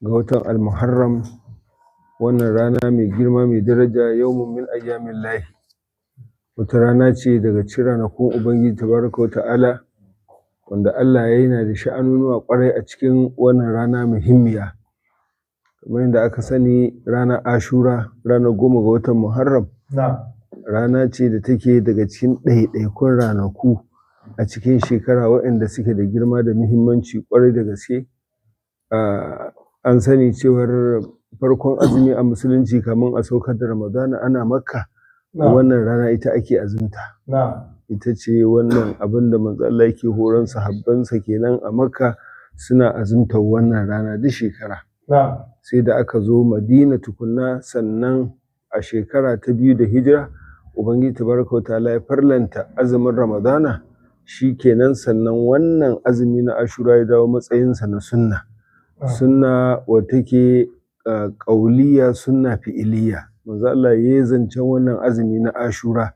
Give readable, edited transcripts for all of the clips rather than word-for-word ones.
Ga watan Al-Muharram, wannan rana mai girma mai daraja, yawmun min ayyamin lahi, wata rana ce daga cikin ranakun Ubangiji tabaraka wa ta'ala, wanda Allah ya yana da sha'anunuwa ƙwarai a cikin wannan rana muhimmiya. Kamar yadda aka sani, ranar Ashura, ranar 10 ga watan Muharram, rana ce da take daga cikin ɗaiɗaikun ranaku a cikin shekara waɗanda suke da girma da muhimmanci ƙwarai da gaske. An sani cewar farkon azumi a musulunci, kamin a saukar da Ramadana, ana Makka, wannan rana ita ake azumta. Ita ce wannan abin da Manzo Allah yake horon sahabbansa kenan a Makka, suna azumtar wannan rana duk shekara. Sai da aka zo Madina tukunna, sannan a shekara ta 2 da hijira, Ubangiji tabaraka wa ta'ala ya farlanta azumin Ramadana, shi kenan sannan wannan azumi na Ashura ya dawo matsayinsa na sunna. Sunna wadda take ƙauliya, sunna fi'iliya. Manzo Allah ya yi zancen wannan azumi na Ashura,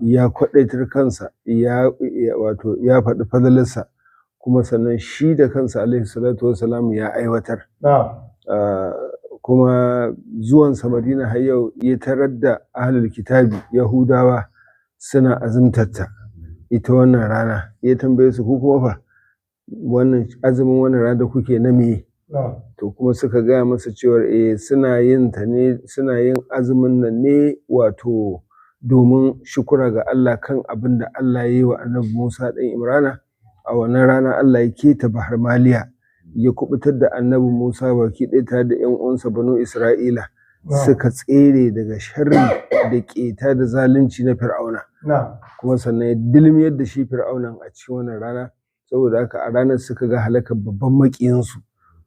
ya kwaɗaitar kansa, ya wato ya faɗi fadalarsa, kuma sannan shi da kansa alaihi salatu wassalam ya aiwatar. Kuma zuwansa Madina har yau ya tarar da ahlul kitabi, Yahudawa, suna azumtarta ita wannan rana. Ya tambaye su, ku kuma fa, wannan azumin wannan rana da kuke na meye? To kuma suka gaya masa cewar eh, suna yin ta ne, suna yin azumin nan ne wato domin shukura ga Allah kan abin da Allah ya yi wa Annabi Musa ɗan Imrana. A wannan rana Allah ya keta Bahar Maliya, ya kubutar da Annabi Musa baki ɗaya tare da ‘yan uwansa Banu Isra'ila, suka tsere daga sharri da ƙeta da zalunci na Fir'auna. Kuma sannan ya dilmiyar da shi Fir'aunan a cikin wannan rana. Saboda haka a ranar suka ga halakar babban maƙiyinsu,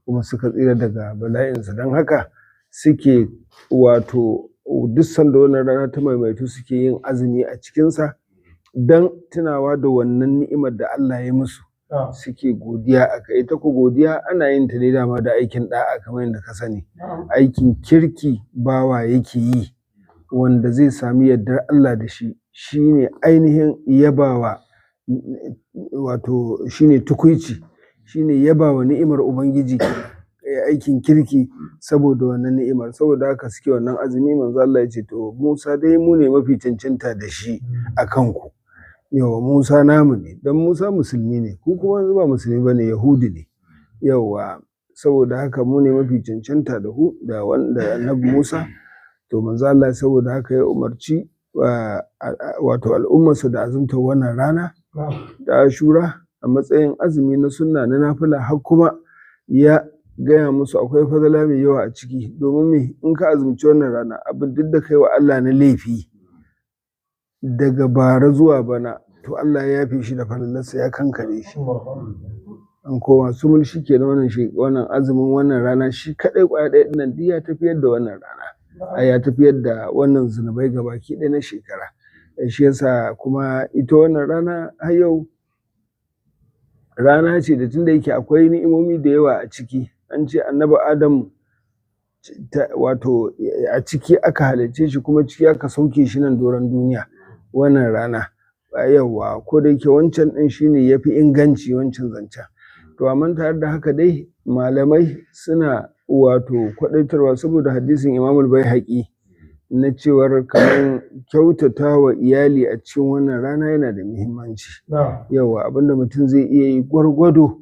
kuma suka tsira daga bala'insa. Don haka suke wato duk sanda wannan rana ta maimaitu suke yin azumi a cikinsa don tunawa da wannan ni'imar da Allah ya musu, suke godiya a kai. Ita ko godiya ana yin ta ne dama da aikin ɗa'a, kamar yadda ka sani. Aikin kirki bawa yake yi wanda zai sami yardar Allah da shi, shine ainihin yabawa, wato shine tukuici, shine yabawa ni'imar Ubangiji, aikin kirki saboda wannan ni'imar. Saboda haka suke wannan azumi. Manzo Allah ya ce, to Musa dai mu ne mafi cancanta da shi a kanku. Yawwa, Musa namu ne, don Musa musulmi ne, ku kuma yanzu ba musulmi bane, Yahudi ne. Yawwa, saboda haka mu ne mafi cancanta da ku da wanda Annabi Musa. To Manzo Allah saboda haka ya umarci wato al'ummarsa da azumtar wannan rana da Ashura a matsayin azumi na sunna na nafila, har kuma ya gaya musu akwai fadala mai yawa a ciki. Domin me? In ka azumci wannan rana, abin duk da kai wa Allah na laifi daga bara zuwa bana, to Allah ya yafe shi da falalarsa, ya kankare shi. An koma sumul, shi ke wannan wannan azumin wannan rana shi kaɗai ƙwaya ɗaya ɗin nan duk ya tafiyar da wannan rana, ya tafiyar da wannan zunubai gabaki ɗaya na shekara. Shi yasa kuma ita wannan rana har yau rana ce da tunda yake akwai ni'imomi da yawa a ciki. An ce Annabi Adamu wato a ciki aka halicce shi, kuma ciki aka sauke shi nan doron duniya wannan rana. Yawwa, ko da yake wancan ɗin shine yafi inganci, wancan zancen. To amma tare da haka dai malamai suna wato kwaɗaitarwa saboda hadisin Imamul Baihaqi na cewar kamar kyautata wa iyali a cikin wannan rana yana da muhimmanci. Yawwa, abinda mutum zai iya yi gwargwado,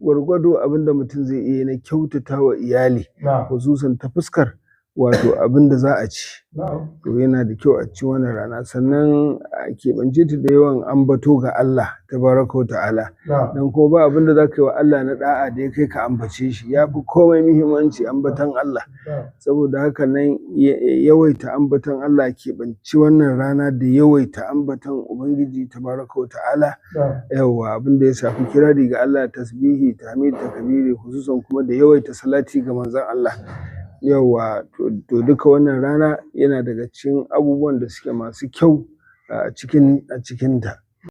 gwargwado abinda mutum zai iya yi na kyautata wa iyali, hususan ta fuskar wato abinda za a ci. To yana da kyau a ci wannan rana, sannan a keɓance ta da yawan ambato ga Allah tabaraka wa ta'ala. Dan ko ba abinda za ka yi wa Allah na ɗa'a da ya kai ka ambace shi, ya fi komai muhimmanci ambaton Allah. Saboda haka nan yawaita ambaton Allah, keɓanci wannan rana da yawaita ambaton Ubangiji tabaraka wa ta'ala. Yawwa, abin da ya shafi kirari ga Allah, tasbihi, tahmid, takbiri, hususan kuma da yawaita salati ga Manzon Allah. Yawwa, to duka wannan rana yana daga cikin abubuwan da suke masu kyau a cikin a cikinta.